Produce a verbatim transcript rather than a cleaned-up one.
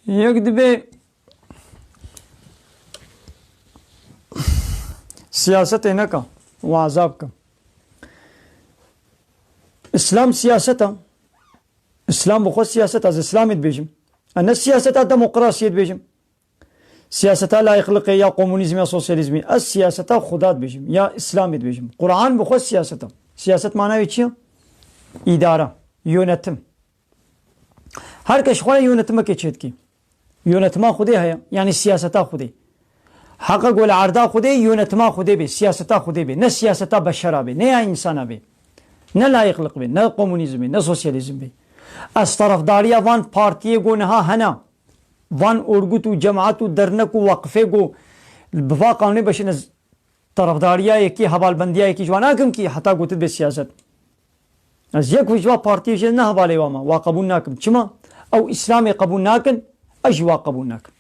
Yek dibê siyasetê neka, waza bikim. Îslam siyaset e. Îslam bi xwe siyaset e. Ez Îslamê dibêjim. Ez ne siyaseta demokrasiyê dibêjim. Siyaseta layıklıkê ya komunîzmê ya sosyalîzmê. Ez siyaseta Xuda dibêjim. Ya Îslamê dibêjim. Quran bi xwe siyaset e. Siyaset mana wê çi ye? Îdare, yönetim. Her kes xwe yönetimekê çêdikî. Yönetima Xwedê heye, yanî siyaseta Xwedê. Heqa ku li erda Xwedê, yönetima Xwedê bê, siyaseta Xwedê bê. Ne siyaseta beşera bê, ne ya însana bê. Ne layıklık bê, ne komunîzm bê, ne sosyalîzm bê. Ez tarafdariya van partiyê ku niha hene, van örgüt û cemaat û dernek û waqifê ku bi va qanûnê beşin ez tarafdariya yekî, hevalbendiya yekî ji wan nakim kî heta gotit bê siyaset. Ez yek ji va partiyê jê ne hevalê wan me, wa qebûl nakim. Çima? Ew Îslamê qebûl nakin, ez jî wa qebûl nakim.